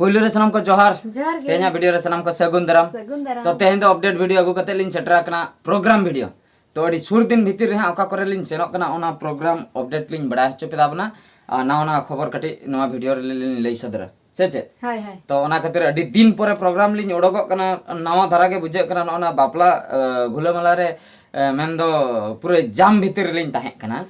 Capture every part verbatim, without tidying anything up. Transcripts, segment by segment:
ᱯᱩᱭᱞᱩ ᱨᱮ ᱥᱟᱱᱟᱢ ᱠᱚ ᱡᱚᱦᱟᱨ᱾ ᱡᱚᱦᱟᱨ ᱜᱮ᱾ ᱛᱮᱦᱮᱧᱟᱜ ᱵᱷᱤᱰᱤᱭᱳ ᱨᱮ ᱥᱟᱱᱟᱢ ᱠᱚ ᱥᱟᱹᱜᱩᱱ ᱫᱟᱨᱟᱢ᱾ ᱥᱟᱹᱜᱩᱱ ᱫᱟᱨᱟᱢ᱾ ᱛᱚ ᱛᱮᱦᱮᱧ ᱫᱚ ᱟᱯᱰᱮᱴ ᱵᱷᱤᱰᱤᱭᱳ ᱟᱹᱜᱩ ᱠᱟᱛᱮ ᱞᱤᱧ ᱥᱮᱴᱮᱨ ᱟᱠᱟᱱᱟ ᱯᱨᱳᱜᱨᱟᱢ ᱵᱷᱤᱰᱤᱭᱳ᱾ ᱛᱚ ᱟᱹᱰᱤ ᱥᱩᱨ ᱫᱤᱱ ᱵᱷᱤᱛᱤᱨ ᱨᱮ ᱦᱟᱸᱜ ᱚᱠᱟ ᱠᱚᱨᱮ ᱞᱤᱧ ᱥᱮᱱᱚᱜ ᱠᱟᱱᱟ, ᱚᱱᱟ ᱯᱨᱳᱜᱨᱟᱢ ᱟᱯᱰᱮᱴ ᱞᱤᱧ ᱵᱟᱲᱟᱭ ᱦᱚᱪᱚ ᱯᱮ ᱛᱟᱵᱚᱱᱟ᱾ ᱟᱨ ᱱᱟᱣᱟ ᱱᱟᱣᱟ ᱠᱷᱚᱵᱚᱨ ᱠᱟᱹᱴᱤᱡ ᱱᱚᱣᱟ ᱵᱷᱤᱰᱤᱭᱳ ᱨᱮ ᱞᱤᱧ ᱞᱟᱹᱭ ᱥᱚᱫᱚᱨᱟ, ᱥᱮ ᱪᱮᱫ? ᱦᱳᱭ ᱦᱳᱭ᱾ ᱛᱚ ᱚᱱᱟ ᱠᱷᱟᱹᱛᱤᱨ ᱟᱹᱰᱤ ᱫᱤᱱ ᱯᱚᱨᱮ ᱯᱨᱳᱜᱨᱟᱢ ᱞᱤᱧ ᱚᱰᱚᱠᱚᱜ ᱠᱟᱱᱟ᱾ ᱱᱟᱣᱟ ᱫᱷᱟᱨᱟ ᱜᱮ ᱵᱩᱡᱷᱟᱹᱜ ᱠᱟᱱᱟ, ᱱᱚᱜᱼᱚ ᱱᱟ ᱵᱟᱯᱞᱟ ᱟᱹ, ᱵᱷᱩᱞᱟᱹᱢᱟᱞᱟ ᱨᱮ, ᱟᱹ, ᱢᱮᱱᱫᱚ ᱯᱩᱨᱟᱹ ᱡᱟᱢ ᱵᱷᱤᱛᱤᱨ ᱨᱮᱞᱤᱧ ᱛᱟᱦᱮᱸ ᱠᱟᱱᱟ᱾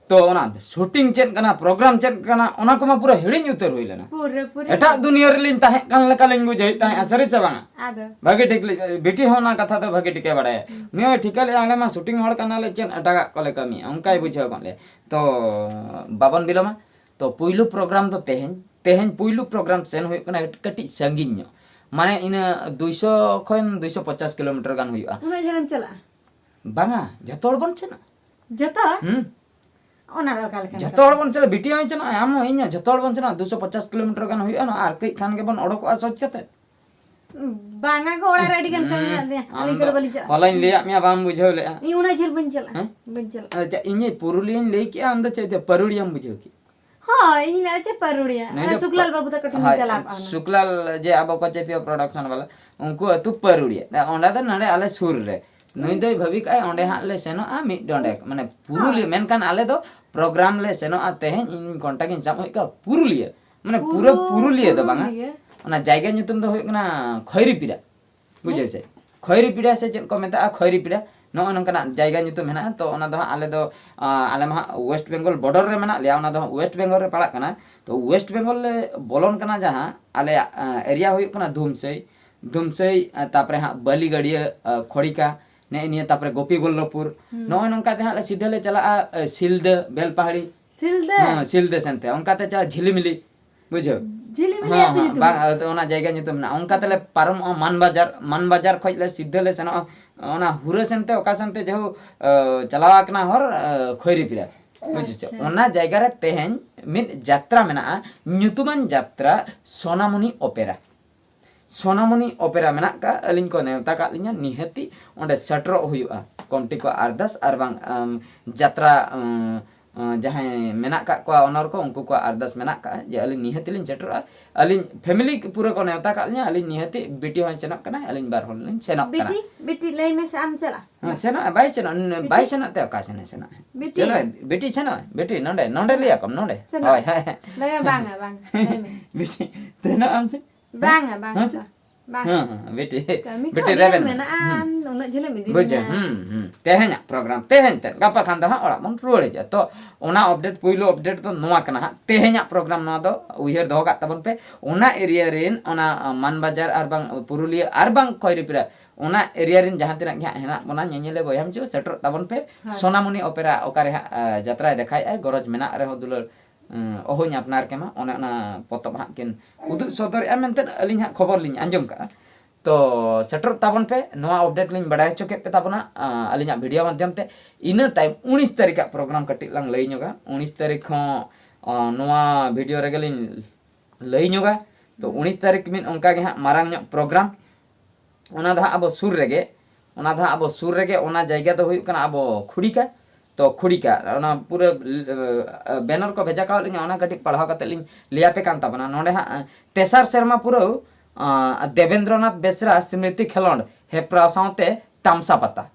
ᱛᱚ ᱚᱱᱟ ᱥᱩᱴᱤᱝ ᱪᱮᱫ ᱠᱟᱱᱟ, ᱯᱨᱳᱜᱨᱟᱢ ᱪᱮᱫ ᱠᱟᱱᱟ, ᱚᱱᱟ ᱠᱚᱢᱟ ᱯᱩᱨᱟᱹ ᱦᱤᱲᱤᱧ ᱩᱛᱟᱹᱨ ᱦᱩᱭ ᱞᱮᱱᱟ᱾ ᱯᱩᱨᱟᱹ ᱯᱩᱨᱟᱹ᱾ ᱮᱴᱟᱜ ᱫᱩᱱᱤᱭᱟᱹ ᱨᱮᱞᱤᱧ ᱛᱟᱦᱮᱸ ᱠᱟᱱ ᱞᱮᱠᱟᱞᱤᱧ ᱵᱩᱡᱷᱟᱹᱣᱮᱫ ᱛᱟᱦᱮᱸᱜᱼᱟ, ᱥᱟᱹᱨᱤ ᱥᱮ ᱵᱟᱝᱟ? ᱟᱫᱚ ᱵᱷᱟᱹᱜᱤ ᱴᱷᱤᱠ ᱞᱤᱧ, ᱵᱤᱴᱤ ᱦᱚᱸ ᱚᱱᱟ ᱠᱟᱛᱷᱟ ᱫᱚ ᱵᱷᱟᱹᱜᱤ ᱴᱷᱤᱠᱮ ᱵᱟᱲᱟᱭᱟ᱾ ᱩᱱᱤ ᱦᱚᱸᱭ ᱴᱷᱤᱠᱟᱹ ᱞᱮᱫᱼᱟ, ᱟᱞᱮ ᱢᱟ ᱥᱩᱴᱤᱝ ᱦᱚᱲ ᱠᱟᱱᱟᱞᱮ, ᱪᱮᱫ ᱮᱴᱟᱜᱟᱜ ᱠᱚᱞᱮ ᱠᱟᱹᱢᱤᱭᱟ, ᱚᱱᱠᱟᱭ ᱵᱩᱡᱷᱟᱹᱣ ᱜᱚᱫ ᱞᱮᱭᱟ᱾ ᱛᱚ ᱵᱟᱵᱚᱱ ᱵᱤᱞᱚᱢᱟ᱾ ᱛᱚ ᱯᱩᱭᱞᱩ ᱯᱨᱳᱜᱨᱟᱢ ᱫᱚ ᱛᱮᱦᱮᱧ, ᱛᱮᱦᱮᱧ ᱯᱩᱭᱞᱩ ᱯᱨᱳᱜᱨᱟᱢ ᱥᱮᱱ ᱦᱩᱭᱩᱜ ᱠᱟᱱᱟ ᱠᱟᱹᱴᱤᱡ ᱥᱟᱺᱜᱤᱧ ᱧᱚᱜ, ᱢᱟᱱᱮ ᱤᱱᱟᱹ ᱫᱩᱭᱥᱚ ᱠᱷᱚᱱ ᱫᱩᱭᱥᱚ ᱯᱚᱪᱟᱥ ᱠᱤᱞᱳᱢᱤᱴᱟᱨ ᱜᱟᱱ ᱦᱩᱭᱩᱜᱼᱟ᱾ ᱩᱱᱟᱹᱜ ᱡᱷᱟᱹᱞᱮᱢ ᱪᱟᱞᱟᱜᱼᱟ? ᱵᱟᱝᱟ, ᱡᱷᱚᱛᱚ ᱦᱚᱲ ᱵᱚᱱ ᱥᱮᱱᱚᱜᱼᱟ᱾ ᱡᱚᱛᱚ? ᱦᱩᱸ᱾ ᱚᱱᱟ ᱫᱚ ᱚᱠᱟ ᱞᱮᱠᱟᱱ ᱡᱷᱚᱛᱚ ᱠᱟᱛᱷᱟ? ᱦᱚᱲ ᱵᱚᱱ ᱪᱟᱞᱟᱜᱼᱟ, ᱵᱤᱴᱤ ᱦᱚᱸᱭ ᱪᱟᱞᱟᱜᱼᱟ, ᱟᱢ ᱦᱚᱸ, ᱤᱧ ᱦᱚᱸ, ᱡᱷᱚᱛᱚ ᱦᱚᱲ ᱵᱚᱱ ᱪᱟᱞᱟᱜᱼᱟ᱾ ᱫᱩᱥᱚ ᱯᱚᱪᱟᱥ ᱠᱤᱞᱳᱢᱤᱴᱟᱨ ᱜᱟᱱ ᱦᱩᱭᱩᱜᱼᱟ, ᱱᱚᱣᱟ ᱟᱨ ᱠᱟᱹᱡ ᱠᱷᱟᱱ ᱜᱮᱵᱚᱱ ᱚᱰᱚᱠᱚᱜᱼᱟ ᱥᱚᱡᱽ ᱠᱟᱛᱮ᱾ ᱵᱟᱝᱟ ᱜᱚ, ᱚᱲᱟᱜ ᱨᱮ ᱟᱹᱰᱤ ᱜᱟᱱ ᱠᱟᱹᱢᱤ ᱢᱮᱱᱟᱜ ᱛᱤᱧᱟ, ᱟᱢ ᱟᱹᱞᱤᱧ ᱫᱚ ᱠᱚᱫᱚ ᱵᱟᱹᱞᱤᱧ ᱪᱟᱞᱟᱜᱼᱟ᱾ ᱦᱚᱞᱟᱧ ᱞᱟᱹᱭᱟᱫ ᱢᱮᱭᱟ, ᱵᱟᱢ ᱵᱩᱡᱷᱟᱹᱣ ᱞᱮᱫᱼᱟ᱾ ᱤᱧ ᱩᱱᱟᱹᱜ ᱡᱷᱟᱹᱞ ᱵᱟᱹᱧ ᱪᱟᱞᱟᱜᱼᱟ, ᱦᱮᱸ? ᱵᱟᱹᱧ ᱪᱟᱞᱟᱜᱼᱟ᱾ ᱟᱪᱪᱷᱟ, ᱤᱧᱤᱧ ᱯᱩᱨᱩᱞᱤᱭᱟᱹᱧ ᱞᱟᱹᱭ ᱠᱮᱜᱼᱟ, ᱟᱢ ᱫᱚ ᱪᱮᱫ ᱛᱮ ᱯᱟᱹᱨᱩᱲᱤᱭᱟᱹᱢ ᱵᱩᱡᱷᱟᱹᱣ ᱠᱮᱫ? ᱦᱳᱭ, ᱤᱧ ᱞᱟᱹᱭᱟ ᱪᱮ ᱯᱟᱹᱨᱩᱲᱤᱭᱟᱹ, ᱱᱩᱭ ᱚᱱᱟ ᱫᱚ ᱥᱩᱠᱞᱟᱞ ᱯᱟ- ᱵᱟᱹᱵᱩ ᱛᱟᱠᱚ ᱴᱷᱮᱱ ᱦᱳᱭ, ᱞᱤᱧ ᱪᱟᱞᱟᱣ ᱠᱚᱜᱼᱟ ᱦᱩᱱᱟᱹᱝ᱾ ᱥᱩᱠᱞᱟᱞ ᱡᱮ ᱟᱵᱚ ᱠᱚ ᱪᱮ ᱯᱤ ᱳ production ᱵᱟᱞᱟ, ᱩᱱᱠᱩ ᱟᱹᱛᱩ ᱯᱟᱹᱨᱩᱲᱤᱭᱟᱹ᱾ ᱚᱸᱰᱮ ᱫᱚ ᱱᱚᱰᱮ ᱟᱞᱮ ᱥᱩᱨ ᱨᱮ᱾ ᱱᱩᱭ ᱫᱚᱭ ᱵᱷᱟᱹᱵᱤ ᱠᱟᱜᱼᱟᱭ ᱚᱸᱰᱮ ᱦᱟᱸᱜ ᱞᱮ ᱥᱮᱱᱚᱜᱼᱟ ᱢᱤᱫ ᱰᱚᱸᱰᱮᱠ, ᱢᱟᱱᱮ ᱯᱩᱨᱩᱞᱤᱭᱟᱹ᱾ ᱦᱳᱭ᱾ ᱢᱮᱱᱠᱷᱟᱱ ᱟᱞᱮ ᱫᱚ ᱯᱨᱳᱜᱨᱟᱢ ᱞᱮ ᱥᱮᱱᱚᱜᱼᱟ ᱛᱮᱦᱮᱧ, ᱤᱧ ᱠᱚᱱᱴᱟᱠᱴ ᱤᱧ ᱥᱟᱵ ᱦᱩᱭ ᱠᱟᱜᱼᱟ ᱯᱩᱨᱩᱞᱤᱭᱟᱹ᱾ ᱢᱟᱱᱮ ᱯᱩᱨᱟᱹ ᱯᱩᱨᱩ- ᱯᱩᱨᱩᱞᱤᱭᱟᱹ ᱫᱚ ᱵᱟᱝᱟ᱾ ᱯᱩᱨᱩᱞᱤᱭᱟᱹ᱾ ᱚᱱᱟ ᱡᱟᱭᱜᱟ ᱧᱩᱛᱩᱢ ᱫᱚ ᱦᱩᱭᱩᱜ ᱠᱟᱱᱟ ᱠᱷᱚᱭᱨᱤᱯᱤᱲᱟ᱾ ᱵᱩᱡᱷᱟᱹᱣ ᱪᱮ? ᱠᱷᱚᱭᱨᱤᱯᱤᱲᱟ ᱥᱮ ᱪᱮᱫ ᱠᱚ ᱢᱮᱛᱟᱜᱼᱟ, ᱠᱷᱚᱭᱨᱤᱯᱤᱲᱟ᱾ ᱱᱚᱜᱼᱚ ᱱᱚᱝᱠᱟᱱᱟᱜ ᱡᱟᱭᱜᱟ ᱧᱩᱛᱩᱢ ᱢᱮᱱᱟᱜᱼᱟ᱾ ᱛᱚ ᱚᱱᱟ ᱫᱚ ᱦᱟᱸᱜ ᱟᱞᱮ ᱫᱚ, ᱟᱸ, ᱟᱞᱮ ᱢᱟ ᱦᱟᱸᱜ ᱳᱭᱮᱥᱴ ᱵᱮᱝᱜᱚᱞ ᱵᱚᱰᱚᱨ ᱨᱮ ᱢᱮᱱᱟᱜ ᱞᱮᱭᱟ, ᱚᱱᱟ ᱫᱚ ᱦᱟᱸᱜ ᱳᱭᱮᱥᱴ ᱵᱮᱝᱜᱚᱞ ᱨᱮ ᱯᱟᱲᱟᱜ ᱠᱟᱱᱟ᱾ ᱛᱚ ᱳᱭᱮᱥᱴ ᱵᱮᱝᱜᱚᱞ ᱞᱮ ᱵᱚᱞᱚᱱ ᱠᱟᱱᱟ ᱡᱟᱦᱟᱸ, ᱟᱞᱮᱭᱟᱜ, ᱟᱸ, ᱮᱨᱤᱭᱟ ᱦᱩᱭᱩᱜ ᱠᱟᱱᱟ ᱫᱷᱩᱢᱥᱟᱹᱭ, ᱫᱷᱩᱢᱥᱟᱹᱭ, ᱟᱸ, ᱛᱟᱯᱚᱨᱮ ᱦᱟᱸᱜ ᱵᱟᱹᱞᱤᱜᱟᱹᱲᱤᱭᱟᱹ, ᱟᱸ, ᱠᱷᱚᱲᱤᱠᱟ, ᱱᱮᱜᱼᱮ ᱱᱤᱭᱟᱹ, ᱛᱟᱯᱚᱨᱮ ᱜᱳᱯᱤᱵᱚᱞᱞᱚᱵᱷᱯᱩᱨ᱾ ᱦᱩᱸ᱾ ᱱᱚᱜᱼᱚᱭ ᱱᱚᱝᱠᱟ ᱛᱮ ᱦᱟᱸᱜ ᱞᱮ ᱥᱤᱫᱷᱟᱹ ᱞᱮ ᱪᱟᱞᱟᱜᱼᱟ, ᱟᱸ, ᱥᱤᱞᱫᱟᱹ, ᱵᱮᱞᱯᱟᱦᱟᱲᱤ᱾ ᱥᱤᱞᱫᱟᱹ? ᱦᱮᱸ, ᱥᱤᱞᱫᱟᱹ ᱥᱮᱱᱛᱮ᱾ ᱚᱱᱠᱟᱛᱮ ᱪᱟᱞᱟᱜ ᱡᱷᱤᱞᱤᱢᱤᱞᱤ᱾ ᱵᱩᱡᱷᱟᱹᱣ? ᱡᱷᱤᱞᱤᱢᱤᱞᱤ ᱦᱮᱸ, ᱟᱹᱛᱩ ᱦᱮᱸ, ᱧᱩᱛᱩᱢ ᱵᱟᱝ, ᱢᱮᱱᱟᱜᱼᱟ᱾ ᱟᱫᱚ ᱚᱱᱟ ᱡᱟᱭᱜᱟ ᱧᱩᱛᱩᱢ ᱢᱮᱱᱟᱜᱼᱟ᱾ ᱚᱱᱠᱟ ᱛᱮᱞᱮ ᱯᱟᱨᱚᱢᱚᱜᱼᱟ ᱢᱟᱱᱵᱟᱡᱟᱨ, ᱢᱟᱱᱵᱟᱡᱟᱨ ᱠᱷᱚᱡ ᱞᱮ ᱥᱤᱫᱷᱟᱹ ᱞᱮ ᱥᱮᱱᱚᱜᱼᱟ ᱚᱱᱟ ᱦᱩᱨᱟᱹ ᱥᱮᱱᱛᱮ, ᱚᱠᱟ ᱥᱮᱱᱛᱮ ᱡᱟᱦᱳ, ᱟᱹ, ᱪᱟᱞᱟᱣ ᱟᱠᱟᱱᱟ ᱦᱚᱨ, ᱟᱹ, ᱠᱷᱚᱭᱨᱤᱯᱤᱲᱟ᱾ ᱵᱩᱡᱷᱟᱹᱣ ᱪᱮ? ᱟᱪᱪᱷᱟ᱾ ᱚᱱᱟ ᱡᱟᱭᱜᱟ ᱨᱮ ᱛᱮᱦᱮᱧ ᱢᱤᱫ ᱡᱟᱛᱨᱟ ᱢᱮᱱᱟᱜᱼᱟ, ᱧᱩᱛᱩᱢᱟᱱ ᱡᱟᱛᱨᱟ ᱥᱳᱱᱟᱢᱩᱱᱤ ᱚᱯᱮᱨᱟ᱾ ᱥᱳᱱᱟᱢᱩᱱᱤ ᱚᱯᱮᱨᱟ ᱢᱮᱱᱟᱜ ᱠᱟᱜᱼᱟ, ᱟᱹᱞᱤᱧ ᱠᱚ ᱱᱮᱣᱛᱟ ᱠᱟᱜ ᱞᱤᱧᱟ, ᱱᱤᱦᱟᱹᱛᱤ ᱚᱸᱰᱮ ᱥᱮᱴᱮᱨᱚᱜ ᱦᱩᱭᱩᱜᱼᱟ᱾ ᱠᱚᱢᱤᱴᱤ ᱠᱚ ᱟᱨᱫᱟᱥ ᱟᱨ ᱵᱟᱝ, ᱟᱢ, ᱡᱟᱛᱨᱟ, ᱟᱢ, ᱡᱟᱦᱟᱸᱭ ᱢᱮᱱᱟᱜ ᱠᱟᱜ ᱠᱚᱣᱟ ᱚᱱᱚᱨ ᱠᱚ, ᱩᱱᱠᱩ ᱠᱚᱣᱟᱜ ᱟᱨᱫᱟᱥ ᱢᱮᱱᱟᱜ ᱠᱟᱜᱼᱟ ᱡᱮ ᱟᱹᱞᱤᱧ ᱱᱤᱦᱟᱹᱛ ᱞᱤᱧ ᱥᱮᱴᱮᱨᱚᱜᱼᱟ᱾ ᱟᱹᱞᱤᱧ ᱯᱷᱮᱢᱤᱞᱤ ᱯᱩᱨᱟᱹ ᱠᱚ ᱱᱮᱣᱛᱟ ᱠᱟᱜ ᱞᱤᱧᱟ, ᱟᱹᱞᱤᱧ ᱱᱤᱦᱟᱹᱛ ᱵᱤᱴᱤ ᱦᱚᱸᱭ ᱥᱮᱱᱚᱜ ᱠᱟᱱᱟᱭ, ᱟᱹᱞᱤᱧ ᱵᱟᱨ ᱦᱚᱲ ᱞᱤᱧ ᱥᱮᱱᱚᱜ ᱠᱟᱱᱟ᱾ ᱵᱤᱴᱤ, ᱵᱤᱴᱤ ᱞᱟᱹᱭ ᱢᱮᱥᱮ, ᱟᱢ ᱪᱟᱞᱟᱜᱼᱟ? ᱦᱮᱸ, ᱥᱮᱱᱚᱜᱼᱟ, ᱵᱟᱭ ᱥᱮᱱᱚᱜᱼᱟ, ᱵᱤᱴᱤ? ᱵᱟᱭ ᱥᱮᱱᱚᱜ ᱛᱮ ᱚᱠᱟ ᱥᱮᱱᱮ ᱥᱮᱱᱚᱜᱼᱟ? ᱵᱤᱴᱤ? ᱪᱮᱫ ᱦᱚᱸ, ᱵᱤᱴᱤ ᱥᱮᱱᱚᱜᱼᱟ, ᱵᱤᱴᱤ ᱱᱚᱰᱮ, ᱱᱚᱰᱮ ᱞᱟᱹᱭ ᱟᱠᱚᱢ, ᱱᱚᱰᱮ᱾ ᱥᱮᱱᱚᱜ᱾ ᱦᱳᱭ, ᱦᱳᱭ, ᱦᱳᱭ᱾ ᱞᱟᱹᱭ ᱢᱮ, ᱵᱟᱝᱟ, ᱵᱟᱝ, ᱞᱟᱹᱭ ᱢᱮ᱾ ᱵᱤᱴᱤ, ᱥᱮᱱᱚᱜ ᱟᱢ ᱪᱮ? ᱵᱟᱝᱟ, ᱵᱟᱝᱟ, ᱦᱮᱸ ᱪᱮ? ᱵᱟᱝ᱾ ᱦᱮᱸ, ᱦᱮᱸ, ᱵᱤᱴᱤ, ᱠᱟᱹᱢᱤ ᱠᱚ ᱵᱤᱴᱤ ᱟᱹᱰᱤ ᱜᱟᱱ ᱨᱮᱵᱮᱱ ᱢᱮ᱾ ᱢᱮᱱᱟᱜᱼᱟ, ᱦᱩᱸ᱾ ᱩᱱᱟᱹᱜ ᱡᱷᱟᱹᱞ ᱮᱢ ᱤᱫᱤ ᱵᱩᱡᱷᱟᱹᱣ, ᱞᱤᱧᱟ᱾ ᱦᱩᱸ, ᱦᱩᱸ᱾ ᱛᱮᱦᱮᱧᱟᱜ ᱯᱨᱳᱜᱨᱟᱢ, ᱛᱮᱦᱮᱧ ᱛᱮᱫ, ᱜᱟᱯᱟ ᱠᱷᱟᱱ ᱫᱚ ᱦᱟᱸᱜ ᱚᱲᱟᱜ ᱵᱚᱱ ᱨᱩᱣᱟᱹᱲ ᱦᱤᱡᱩᱜᱼᱟ᱾ ᱛᱚ, ᱚᱱᱟ ᱟᱯᱰᱮᱴ, ᱯᱩᱭᱞᱩ ᱟᱯᱰᱮᱴ ᱫᱚ ᱱᱚᱣᱟ ᱠᱟᱱᱟ ᱦᱟᱸᱜ᱾ ᱛᱮᱦᱮᱧᱟᱜ ᱯᱨᱳᱜᱨᱟᱢ ᱱᱚᱣᱟ ᱫᱚ ᱩᱭᱦᱟᱹᱨ ᱫᱚᱦᱚ ᱠᱟᱜ ᱛᱟᱵᱚᱱ ᱯᱮ᱾ ᱚᱱᱟ ᱮᱨᱤᱭᱟ ᱨᱮᱱ, ᱚᱱᱟ, ᱟ, ᱢᱟᱱᱵᱟᱡᱟᱨ ᱟᱨ ᱵᱟᱝ ᱯᱩᱨᱩᱞᱤᱭᱟᱹ ᱟᱨ ᱵᱟᱝ ᱠᱷᱚᱭᱨᱤᱯᱤᱲᱟ, ᱚᱱᱟ ᱮᱨᱤᱭᱟ ᱨᱮᱱ ᱡᱟᱦᱟᱸ ᱛᱤᱱᱟᱹᱜ ᱜᱮ ᱦᱟᱸᱜ ᱦᱮᱱᱟᱜ ᱵᱚᱱᱟ ᱧᱮᱧᱮᱞᱤᱭᱟᱹ ᱵᱚᱭᱦᱟ ᱢᱤᱥᱤ ᱠᱚ, ᱥᱮᱴᱮᱨᱚᱜ ᱛᱟᱵᱚᱱ ᱯᱮ᱾ ᱦᱳᱭ᱾ ᱥᱳᱱᱟᱢᱩᱱᱤ ᱚᱯᱮᱨᱟ ᱚᱠᱟᱨᱮ ᱦᱟᱸᱜ, ᱟ, ᱡᱟᱛᱨᱟᱭ ᱫᱮᱠᱷᱟᱭᱮᱫᱼᱟᱭ, ᱜᱚᱨᱚᱡᱽ ᱢᱮᱱᱟᱜ ᱨᱮᱦᱚᱸ ᱫᱩᱞᱟᱹᱲ, ᱩᱸ, ᱚᱦᱚᱧ ᱟᱯᱱᱟᱨ ᱠᱮᱢᱟ, ᱚᱱᱮ ᱚᱱᱟ ᱯᱚᱛᱚᱵ ᱦᱟᱸᱜ ᱠᱤᱱ ᱩᱫᱩᱜ ᱥᱚᱫᱚᱨᱮᱜᱼᱟ ᱢᱮᱱᱛᱮ ᱟᱹᱞᱤᱧ ᱦᱟᱸᱜ ᱠᱷᱚᱵᱚᱨ ᱞᱤᱧ ᱟᱸᱡᱚᱢ ᱠᱟᱜᱼᱟ᱾ ᱛᱚ, ᱥᱮᱴᱮᱨᱚᱜ ᱛᱟᱵᱚᱱ ᱯᱮ, ᱱᱚᱣᱟ ᱟᱯᱰᱮᱴ ᱞᱤᱧ ᱵᱟᱲᱟᱭ ᱦᱚᱪᱚ ᱠᱮᱫ ᱯᱮ ᱛᱟᱵᱚᱱᱟ, ᱟ, ᱟᱹᱞᱤᱧᱟᱜ ᱵᱷᱤᱰᱤᱭᱳ ᱢᱟᱫᱽᱫᱷᱚᱢ ᱛᱮ᱾ ᱤᱱᱟᱹ ᱛᱟᱭᱚᱢ ᱩᱱᱤᱥ ᱛᱟᱹᱨᱤᱠᱷᱟᱜ ᱯᱨᱳᱜᱨᱟᱢ ᱠᱟᱹᱴᱤᱡ ᱞᱟᱝ ᱞᱟᱹᱭ ᱧᱚᱜᱟ᱾ ᱩᱱᱤᱥ ᱛᱟᱹᱨᱤᱠᱷ ᱦᱚᱸ, ᱟ, ᱱᱚᱣᱟ ᱵᱷᱤᱰᱤᱭᱳ ᱨᱮᱜᱮ ᱞᱤᱧ ᱞᱟᱹᱭ ᱧᱚᱜᱟ᱾ ᱛᱚ, ᱦᱩᱸ᱾ ᱩᱱᱤᱥ ᱛᱟᱹᱨᱤᱠᱷ ᱢᱤᱫ ᱚᱱᱠᱟ ᱜᱮ ᱦᱟᱸᱜ ᱢᱟᱨᱟᱝ ᱧᱚᱜ ᱯᱨᱳᱜᱨᱟᱢ, ᱚᱱᱟ ᱫᱚ ᱦᱟᱸᱜ ᱟᱵᱚ ᱥᱩᱨ ᱨᱮᱜᱮ, ᱚᱱᱟ ᱫᱚ ᱦᱟᱸᱜ ᱟᱵᱚ ᱥᱩᱨ ᱨᱮᱜᱮ, ᱚᱱᱟ ᱡᱟᱭᱜᱟ ᱫᱚ ᱦᱩᱭᱩᱜ ᱠᱟᱱᱟ ᱟᱵᱚ ᱠᱷᱩᱲᱤᱠᱟ᱾ ᱛᱚ, ᱠᱷᱩᱲᱤᱠᱟ, ᱚᱱᱟ ᱯᱩᱨᱟᱹ, ᱮ, ᱵᱮᱱᱟᱨ ᱠᱚ ᱵᱷᱮᱡᱟ ᱠᱟᱣᱟᱫ ᱞᱤᱧᱟ, ᱚᱱᱟ ᱠᱟᱹᱴᱤᱡ ᱯᱟᱲᱦᱟᱣ ᱠᱟᱛᱮ ᱞᱤᱧ ᱞᱟᱹᱭ ᱟᱯᱮ ᱠᱟᱱ ᱛᱟᱵᱚᱱᱟ᱾ ᱱᱚᱰᱮ ᱦᱟᱸᱜ, ᱛᱮᱥᱟᱨ ᱥᱮᱨᱢᱟ ᱯᱩᱨᱟᱹᱣ, ᱟ, ᱫᱮᱵᱮᱱᱫᱨᱚᱱᱟᱛᱷ ᱵᱮᱥᱨᱟ ᱥᱢᱨᱤᱛᱤ ᱠᱷᱮᱞᱳᱸᱰ ᱦᱮᱯᱨᱟᱣ ᱥᱟᱶᱛᱮ ᱛᱟᱢᱥᱟ ᱯᱟᱛᱟ᱾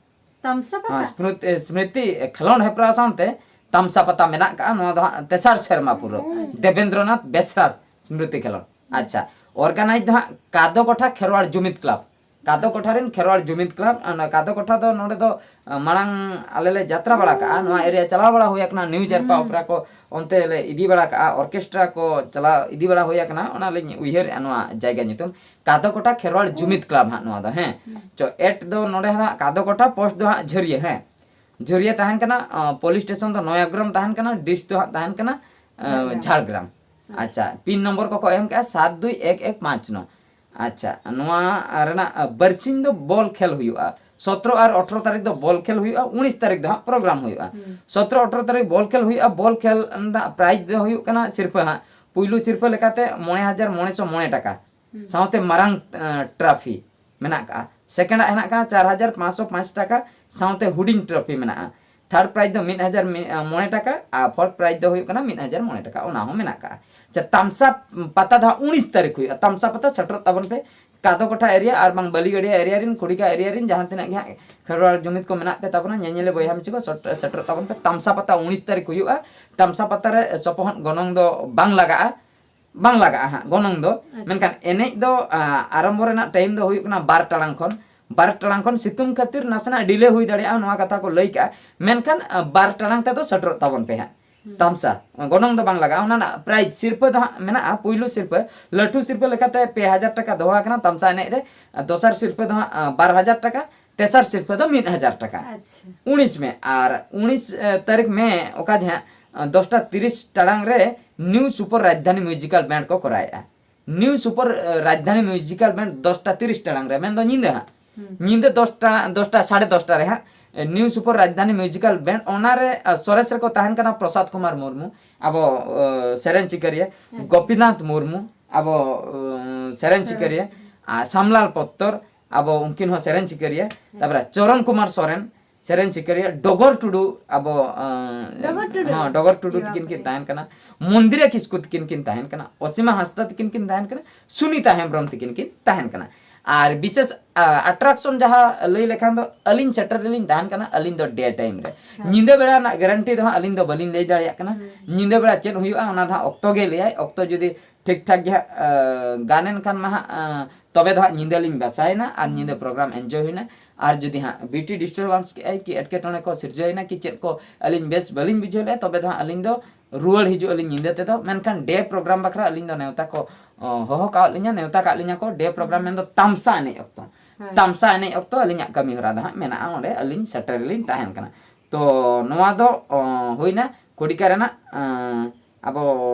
ᱛᱟᱢᱥᱟ ᱯᱟᱛᱟ? ᱟ, ᱥᱢᱨᱤᱛᱤ, ᱥᱢᱨᱤᱛᱤ ᱠᱷᱮᱞᱳᱸᱰ ᱦᱮᱯᱨᱟᱣ ᱥᱟᱶᱛᱮ ᱛᱟᱢᱥᱟ ᱯᱟᱛᱟ ᱢᱮᱱᱟᱜ ᱠᱟᱜᱼᱟ᱾ ᱱᱚᱣᱟ ᱫᱚ ᱦᱟᱸᱜ ᱛᱮᱥᱟᱨ ᱥᱮᱨᱢᱟ ᱯᱩᱨᱟᱹᱣ᱾ ᱟᱪᱪᱷᱟ᱾ ᱫᱮᱵᱮᱱᱫᱨᱚᱱᱟᱛᱷ ᱵᱮᱥᱨᱟ ᱥᱢᱨᱤᱛᱤ ᱠᱷᱮᱞᱳᱸᱰ᱾ ᱟᱪᱪᱷᱟ, ᱚᱨᱜᱟᱱᱟᱭᱤᱡᱽ ᱫᱚ ᱦᱟᱸᱜ ᱠᱟᱫᱚ ᱠᱚᱴᱷᱟ ᱠᱷᱮᱨᱣᱟᱲ ᱡᱩᱢᱤᱫ ᱠᱞᱟᱵᱽ᱾ ᱠᱟᱫᱚ ᱠᱚᱴᱷᱟ ᱨᱮᱱ ᱠᱷᱮᱨᱣᱟᱲ ᱡᱩᱢᱤᱫ ᱠᱞᱟᱵᱽ, ᱚᱱᱟ ᱠᱟᱫᱚ ᱠᱚᱴᱷᱟ ᱫᱚ ᱱᱚᱰᱮ ᱫᱚ, ᱟ, ᱢᱟᱲᱟᱝ ᱟᱞᱮ ᱞᱮ ᱡᱟᱛᱨᱟ ᱵᱟᱲᱟ ᱠᱟᱜᱼᱟ, ᱱᱚᱣᱟ ᱮᱨᱤᱭᱟ ᱪᱟᱞᱟᱣ ᱵᱟᱲᱟ ᱦᱩᱭ ᱟᱠᱟᱱᱟ, ᱱᱤᱭᱩ ᱡᱟᱨᱯᱟ ᱦᱩᱸ᱾ ᱚᱯᱮᱨᱟ ᱠᱚ ᱚᱱᱛᱮ ᱞᱮ ᱤᱫᱤ ᱵᱟᱲᱟ ᱠᱟᱜᱼᱟ, ᱚᱨᱠᱮᱥᱴᱨᱟ ᱠᱚ ᱪᱟᱞᱟᱣ ᱤᱫᱤ ᱵᱟᱲᱟ ᱦᱩᱭ ᱟᱠᱟᱱᱟ, ᱚᱱᱟ ᱞᱤᱧ ᱩᱭᱦᱟᱹᱨᱮᱜᱼᱟ ᱱᱚᱣᱟ ᱡᱟᱭᱜᱟ ᱧᱩᱛᱩᱢ, ᱠᱟᱫᱚ ᱠᱚᱴᱷᱟ ᱠᱷᱮᱨᱣᱟᱲ ᱡᱩᱢᱤᱫ ᱠᱞᱟᱵᱽ ᱦᱟᱸᱜ ᱱᱚᱣᱟ ᱫᱚ, ᱦᱮᱸ᱾ ᱦᱩᱸ᱾ ᱪᱚ, ᱮᱴ ᱫᱚ ᱱᱚᱰᱮ ᱦᱟᱸᱜ ᱠᱟᱫᱚ ᱠᱚᱴᱷᱟ, ᱯᱳᱥᱴ ᱫᱚ ᱦᱟᱸᱜ ᱡᱷᱟᱹᱨᱤᱭᱟᱹ, ᱦᱮᱸ᱾ ᱡᱷᱟᱹᱨᱤᱭᱟᱹ ᱛᱟᱦᱮᱱ ᱠᱟᱱᱟ, ᱟ, ᱯᱩᱞᱤᱥ ᱥᱴᱮᱥᱚᱱ ᱫᱚ ᱱᱚᱭᱟᱜᱨᱟᱢ ᱛᱟᱦᱮᱱ ᱠᱟᱱᱟ, ᱰᱤᱥᱴ ᱫᱚ ᱦᱟᱸᱜ ᱛᱟᱦᱮᱱ ᱠᱟᱱᱟ, ᱟ, ᱡᱷᱟᱲᱜᱨᱟᱢ᱾ ᱡᱷᱟᱲᱜᱨᱟᱢ᱾ ᱟᱪᱪᱷᱟ᱾ ᱟᱪᱪᱷᱟ, ᱯᱤᱱ ᱱᱚᱢᱵᱚᱨ ᱠᱚᱠᱚ ᱮᱢ ᱠᱟᱜᱼᱟ ᱥᱟᱛ ᱫᱩᱭ ᱮᱠ ᱮᱠ ᱯᱟᱸᱪ ᱱᱚ᱾ ᱟᱪᱪᱷᱟ, ᱱᱚᱣᱟ ᱨᱮᱱᱟᱜ, ᱟ, ᱵᱟᱨᱥᱤᱧ ᱫᱚ ᱵᱚᱞ ᱠᱷᱮᱞ ᱦᱩᱭᱩᱜᱼᱟ᱾ ᱥᱚᱛᱨᱚ ᱟᱨ ᱟᱴᱷᱨᱚ ᱛᱟᱹᱨᱤᱠᱷ ᱫᱚ ᱵᱚᱞ ᱠᱷᱮᱞ ᱦᱩᱭᱩᱜᱼᱟ, ᱩᱱᱤᱥ ᱛᱟᱹᱨᱤᱠᱷ ᱫᱚ ᱦᱟᱸᱜ ᱯᱨᱳᱜᱨᱟᱢ ᱦᱩᱭᱩᱜᱼᱟ᱾ ᱦᱩᱸ᱾ ᱥᱚᱛᱨᱚ ᱟᱴᱷᱨᱚ ᱛᱟᱹᱨᱤᱠᱷ ᱵᱚᱞ ᱠᱷᱮᱞ ᱦᱩᱭᱩᱜᱼᱟ, ᱵᱚᱞ ᱠᱷᱮᱞ ᱨᱮᱱᱟᱜ ᱯᱨᱟᱭᱤᱡᱽ ᱫᱚ ᱦᱩᱭᱩᱜ ᱠᱟᱱᱟ ᱥᱤᱨᱯᱟᱹ ᱦᱟᱸᱜ, ᱯᱩᱭᱞᱩ ᱥᱤᱨᱯᱟᱹ ᱞᱮᱠᱟᱛᱮ ᱢᱚᱬᱮ ᱦᱟᱡᱟᱨ ᱢᱚᱬᱮ ᱥᱚ ᱢᱚᱬᱮ ᱴᱟᱠᱟ᱾ ᱦᱩᱸ᱾ ᱥᱟᱶᱛᱮ ᱢᱟᱨᱟᱝ, ᱮᱸ, ᱴᱨᱟᱯᱷᱤ ᱢᱮᱱᱟᱜ ᱠᱟᱜᱼᱟ᱾ ᱥᱮᱠᱮᱱᱰᱟᱜ ᱦᱮᱱᱟᱜ ᱠᱟᱜᱼᱟ ᱪᱟᱨ ᱦᱟᱡᱟᱨ ᱯᱟᱸᱪᱥᱚ ᱯᱟᱸᱪ ᱴᱟᱠᱟ, ᱥᱟᱶᱛᱮ ᱦᱩᱰᱤᱧ ᱴᱨᱚᱯᱷᱤ ᱢᱮᱱᱟᱜᱼᱟ᱾ ᱛᱷᱟᱨᱰ ᱯᱨᱟᱭᱤᱡᱽ ᱫᱚ ᱢᱤᱫ ᱦᱟᱡᱟᱨ ᱢᱚᱬᱮ ᱴᱟᱠᱟ ᱟᱨ ᱯᱷᱳᱨᱛᱷ ᱯᱨᱟᱭᱤᱡᱽ ᱫᱚ ᱦᱩᱭᱩᱜ ᱠᱟᱱᱟ ᱢᱤᱫ ᱦᱟᱡᱟᱨ ᱢᱚᱬᱮ ᱴᱟᱠᱟ, ᱚᱱᱟ ᱦᱚᱸ ᱢᱮᱱᱟᱜ ᱠᱟᱜᱼᱟ᱾ ᱟᱪᱪᱷᱟ, ᱛᱟᱢᱥᱟ ᱯᱟᱛᱟ ᱫᱚ ᱦᱟᱸᱜ ᱩᱱᱤᱥ ᱛᱟᱹᱨᱤᱠᱷ ᱦᱩᱭᱩᱜᱼᱟ᱾ ᱛᱟᱢᱥᱟ ᱯᱟᱛᱟ ᱥᱮᱴᱮᱨᱚᱜ ᱛᱟᱵᱚᱱ ᱯᱮ᱾ ᱠᱟᱫᱚ ᱠᱚᱴᱷᱟ ᱮᱨᱤᱭᱟ ᱟᱨ ᱵᱟᱝ ᱵᱟᱹᱞᱤᱜᱟᱹᱲᱤᱭᱟ ᱮᱨᱤᱭᱟ ᱨᱮᱱ, ᱠᱷᱩᱲᱤᱠᱟ ᱮᱨᱤᱭᱟ ᱨᱮᱱ ᱡᱟᱦᱟᱸ ᱛᱤᱱᱟᱹᱜ ᱜᱮ ᱦᱟᱸᱜ ᱠᱷᱮᱨᱣᱟᱲ ᱡᱩᱢᱤᱫ ᱠᱚ ᱢᱮᱱᱟᱜ ᱯᱮ ᱛᱟᱵᱚᱱᱟ, ᱧᱮᱧᱮᱞᱤᱭᱟᱹ ᱵᱚᱭᱦᱟ ᱢᱤᱥᱤ ᱠᱚ, ᱥᱮᱴ-, ᱥᱮᱴᱮᱨᱚᱜ ᱛᱟᱵᱚᱱ ᱯᱮ᱾ ᱛᱟᱢᱥᱟ ᱯᱟᱛᱟ ᱩᱱᱤᱥ ᱛᱟᱹᱨᱤᱠᱷ ᱦᱩᱭᱩᱜᱼᱟ᱾ ᱛᱟᱢᱥᱟ ᱯᱟᱛᱟ ᱨᱮ ᱥᱚᱯᱚᱦᱚᱫ ᱜᱚᱱᱚᱝ ᱫᱚ ᱵᱟᱝ ᱞᱟᱜᱟᱜᱼᱟ, ᱵᱟᱝ ᱞᱟᱜᱟᱜᱼᱟ ᱦᱟᱸᱜ ᱜᱚᱱᱚᱝ ᱫᱚ᱾ ᱟᱪᱪᱷᱟ᱾ ᱢᱮᱱᱠᱷᱟᱱ ᱮᱱᱮᱡ ᱫᱚ, ᱟ, ᱟᱨᱟᱢᱵᱚ ᱨᱮᱱᱟᱜ ᱴᱟᱭᱤᱢ ᱫᱚ ᱦᱩᱭᱩᱜ ᱠᱟᱱᱟ ᱵᱟᱨ ᱴᱟᱲᱟᱝ ᱠᱷᱚᱱ᱾ ᱵᱟᱨ ᱴᱟᱲᱟᱝ ᱠᱷᱚᱱ ᱥᱤᱛᱩᱝ ᱠᱷᱟᱹᱛᱤᱨ ᱱᱟᱥᱮᱱᱟᱜ ᱰᱤᱞᱮ ᱦᱩᱭ ᱫᱟᱲᱮᱭᱟᱜᱼᱟ, ᱱᱚᱣᱟ ᱠᱟᱛᱷᱟ ᱠᱚ ᱞᱟᱹᱭ ᱠᱟᱜᱼᱟ᱾ ᱢᱮᱱᱠᱷᱟᱱ, ᱟ, ᱵᱟᱨ ᱴᱟᱲᱟᱝ ᱛᱮᱫᱚ ᱥᱮᱴᱮᱨᱚᱜ ᱛᱟᱵᱚᱱ ᱯᱮ ᱦᱟᱸᱜ᱾ ᱦᱩᱸ᱾ ᱛᱟᱢᱥᱟ ᱜᱚᱱᱚᱝ ᱫᱚ ᱵᱟᱝ ᱞᱟᱜᱟᱜᱼᱟ᱾ ᱚᱱᱟ ᱨᱮᱱᱟᱜ ᱯᱨᱟᱭᱤᱡᱽ ᱥᱤᱨᱯᱟᱹ ᱫᱚ ᱦᱟᱸᱜ ᱢᱮᱱᱟᱜᱼᱟ, ᱯᱩᱭᱞᱩ ᱥᱤᱨᱯᱟᱹ, ᱞᱟᱹᱴᱩ ᱥᱤᱨᱯᱟᱹ ᱞᱮᱠᱟᱛᱮ ᱯᱮ ᱦᱟᱡᱟᱨ ᱴᱟᱠᱟ ᱫᱚᱦᱚ ᱟᱠᱟᱱᱟ ᱛᱟᱢᱥᱟ ᱮᱱᱮᱡ ᱨᱮ, ᱟᱨ ᱫᱚᱥᱟᱨ ᱥᱤᱨᱯᱟᱹ ᱫᱚ ᱦᱟᱸᱜ, ᱟ, ᱵᱟᱨ ᱦᱟᱡᱟᱨ ᱴᱟᱠᱟ, ᱛᱮᱥᱟᱨ ᱥᱤᱨᱯᱟᱹ ᱫᱚ ᱢᱤᱫ ᱦᱟᱡᱟᱨ ᱴᱟᱠᱟ᱾ ᱟᱪᱪᱷᱟ᱾ ᱩᱱᱤᱥ ᱢᱮ, ᱟᱨ ᱩᱱᱤᱥ, ᱮ, ᱛᱟᱹᱨᱤᱠᱷ ᱢᱮ, ᱚᱠᱟ ᱡᱟᱦᱟᱸ, ᱟ, ᱫᱚᱥᱴᱟ ᱛᱤᱨᱤᱥ ᱴᱟᱲᱟᱝ ᱨᱮ ᱱᱤᱭᱩ ᱥᱩᱯᱟᱨ ᱨᱟᱡᱽᱫᱷᱟᱱᱤ ᱢᱤᱭᱩᱡᱤᱠᱟᱞ ᱵᱮᱱᱰ ᱠᱚ ᱠᱚᱨᱟᱣᱮᱫᱼᱟ᱾ ᱱᱤᱭᱩ ᱥᱩᱯᱟᱨ, ᱮ, ᱨᱟᱡᱽᱫᱷᱟᱱᱤ ᱢᱤᱭᱩᱡᱤᱠᱟᱞ ᱵᱮᱱᱰ ᱫᱚᱥᱴᱟ ᱛᱤᱨᱤᱥ ᱴᱟᱲᱟᱝ ᱨᱮ, ᱢᱮᱱᱫᱚ ᱧᱤᱫᱟᱹ ᱦᱟᱸᱜ᱾ ᱦᱩᱸ᱾ ᱧᱤᱫᱟᱹ ᱫᱚᱥᱴᱟ, ᱫᱚᱥᱴᱟ, ᱥᱟᱲᱮ ᱫᱚᱥᱴᱟ ᱨᱮ ᱦᱟᱸᱜ, ᱮ, ᱱᱤᱭᱩ ᱥᱩᱯᱟᱨ ᱨᱟᱡᱽᱫᱷᱟᱱᱤ ᱢᱤᱭᱩᱡᱤᱠᱟᱞ ᱵᱮᱱᱰ, ᱚᱱᱟᱨᱮ, ᱟ, ᱥᱚᱨᱮᱥ ᱨᱮᱠᱚ ᱛᱟᱦᱮᱱ ᱠᱟᱱᱟ ᱯᱨᱚᱥᱟᱫᱽ ᱠᱩᱢᱟᱨ ᱢᱩᱨᱢᱩ, ᱟᱵᱚ, ᱚ, ᱥᱮᱨᱮᱧ ᱥᱤᱠᱟᱹᱨᱤᱭᱟᱹ, ᱟᱪᱪᱷᱟ᱾ ᱜᱳᱯᱤᱱᱟᱛᱷ ᱢᱩᱨᱢᱩ, ᱟᱵᱚ, ᱚ, ᱥᱮᱨᱮᱧ ᱥᱮᱨᱮᱧ ᱥᱤᱠᱟᱹᱨᱤᱭᱟᱹ, ᱥᱤᱠᱟᱹᱨᱤᱭᱟᱹ᱾ ᱟᱨ ᱥᱟᱢᱞᱟᱞ ᱯᱚᱛᱛᱚᱨ, ᱟᱵᱚ ᱩᱱᱠᱤᱱ ᱦᱚᱸ ᱥᱮᱨᱮᱧ ᱥᱤᱠᱟᱹᱨᱤᱭᱟᱹ, ᱟᱪᱪᱷᱟ᱾ ᱛᱟᱨᱯᱚᱨᱮ ᱪᱚᱨᱚᱱ ᱠᱩᱢᱟᱨ ᱥᱚᱨᱮᱱ, ᱥᱮᱨᱮᱧ ᱥᱤᱠᱟᱹᱨᱤᱭᱟᱹ, ᱰᱚᱜᱚᱨ ᱴᱩᱰᱩ, ᱟᱵᱚ, ᱟᱸ, ᱰᱚᱜᱚᱨ ᱴᱩᱰᱩ᱾ ᱦᱚᱸ, ᱰᱚᱜᱚᱨ ᱴᱩᱰᱩ ᱤᱭᱟᱹ ᱛᱤᱠᱤᱱ ᱠᱤᱱ ᱵᱟᱯᱮ᱾ ᱛᱟᱦᱮᱱ ᱠᱟᱱᱟ, ᱢᱚᱱᱫᱤᱨᱟ ᱠᱤᱥᱠᱩ ᱛᱤᱠᱤᱱ ᱠᱤᱱ ᱛᱟᱦᱮᱱ ᱠᱟᱱᱟ, ᱚᱥᱤᱢᱟ ᱦᱟᱸᱥᱫᱟ ᱛᱤᱠᱤᱱ ᱠᱤᱱ ᱛᱟᱦᱮᱱ ᱠᱟᱱᱟ, ᱥᱩᱱᱤᱛᱟ ᱦᱮᱢᱵᱨᱚᱢ ᱛᱤᱠᱤᱱ ᱠᱤᱱ ᱛᱟᱦᱮᱱ ᱠᱟᱱᱟ᱾ ᱟᱨ ᱵᱤᱥᱮᱥ, ᱟ, attraction ᱡᱟᱦᱟᱸ ᱞᱟᱹᱭ ᱞᱮᱠᱷᱟᱱ ᱫᱚ ᱟᱹᱞᱤᱧ ᱥᱮᱴᱮᱨ ᱨᱮᱞᱤᱧ ᱛᱟᱦᱮᱱ ᱠᱟᱱᱟ, ᱟᱹᱞᱤᱧ ᱫᱚ ᱰᱮ ᱴᱟᱭᱤᱢ ᱨᱮ᱾ ᱦᱮᱸ᱾ ᱧᱤᱫᱟᱹ ᱵᱮᱲᱟ ᱨᱮᱱᱟᱜ ᱜᱮᱨᱮᱱᱴᱤ ᱫᱚ ᱦᱟᱸᱜ ᱟᱹᱞᱤᱧ ᱫᱚ ᱵᱟᱹᱞᱤᱧ ᱞᱟᱹᱭ ᱫᱟᱲᱮᱭᱟᱜ ᱠᱟᱱᱟ᱾ ᱦᱩᱸ᱾ ᱧᱤᱫᱟᱹ ᱵᱮᱲᱟ ᱪᱮᱫ ᱦᱩᱭᱩᱜᱼᱟ, ᱚᱱᱟ ᱫᱚ ᱦᱟᱸᱜ ᱚᱠᱛᱚ ᱜᱮ ᱞᱟᱹᱭᱟᱭ᱾ ᱚᱠᱛᱚ ᱡᱩᱫᱤ ᱴᱷᱤᱠ ᱴᱷᱟᱠ ᱜᱮ ᱦᱟᱸᱜ, ᱟ, ᱜᱟᱱ ᱮᱱ ᱠᱷᱟᱱ ᱢᱟ ᱦᱟᱸᱜ, ᱟ, ᱛᱚᱵᱮ ᱫᱚ ᱦᱟᱸᱜ ᱧᱤᱫᱟᱹ ᱞᱤᱧ ᱵᱟᱥᱟᱭᱮᱱᱟ ᱟᱨ ᱧᱤᱫᱟᱹ program enjoy ᱦᱩᱭᱱᱟ᱾ ᱟᱨ ᱡᱩᱫᱤ ᱦᱟᱸᱜ ᱵᱤᱴᱤ disturbance ᱠᱮᱜᱼᱟᱭ ᱠᱤ ᱮᱴᱠᱮᱴᱚᱬᱮ ᱠᱚ ᱥᱤᱨᱡᱟᱹᱣᱮᱱᱟ ᱠᱤ ᱪᱮᱫ ᱠᱚ ᱟᱹᱞᱤᱧ ᱵᱮᱥ ᱵᱟᱹᱞᱤᱧ ᱵᱩᱡᱷᱟᱹᱣ ᱞᱮᱜᱼᱟ, ᱛᱚᱵᱮ ᱫᱚ ᱦᱟᱸᱜ ᱟᱹᱞᱤᱧ ᱫᱚ ᱨᱩᱣᱟᱹᱲ ᱦᱤᱡᱩᱜ ᱟᱹᱞᱤᱧ ᱧᱤᱫᱟᱹ ᱛᱮᱫᱚ᱾ ᱢᱮᱱᱠᱷᱟᱱ ᱰᱮ program ᱵᱟᱠᱷᱨᱟ ᱟᱹᱞᱤᱧ ᱫᱚ ᱱᱮᱣᱛᱟ ᱠᱚ, ᱚ, ᱦᱚᱦᱚ ᱠᱟᱣᱟᱫ ᱞᱤᱧᱟ, ᱱᱮᱣᱛᱟ ᱠᱟᱜ ᱞᱤᱧᱟ ᱠᱚ᱾ ᱰᱮ program ᱢᱮᱱᱫᱚ ᱛᱟᱢᱥᱟ ᱮᱱᱮᱡ ᱚᱠᱛᱚ᱾ ᱦᱮᱸ᱾ ᱛᱟᱢᱥᱟ ᱮᱱᱮᱡ ᱚᱠᱛᱚ ᱟᱹᱞᱤᱧᱟᱜ ᱠᱟᱹᱢᱤ ᱦᱚᱨᱟ ᱫᱚ ᱦᱟᱸᱜ ᱢᱮᱱᱟᱜᱼᱟ, ᱚᱸᱰᱮ ᱟᱹᱞᱤᱧ ᱥᱮᱴᱮᱨ ᱨᱮᱞᱤᱧ ᱛᱟᱦᱮᱱ ᱠᱟᱱᱟ᱾ ᱛᱚ ᱱᱚᱣᱟ ᱫᱚ, ᱚ, ᱦᱩᱭᱱᱟ ᱠᱷᱩᱲᱤᱠᱟ ᱨᱮᱱᱟᱜ, ᱟᱸ, ᱟᱵᱚ,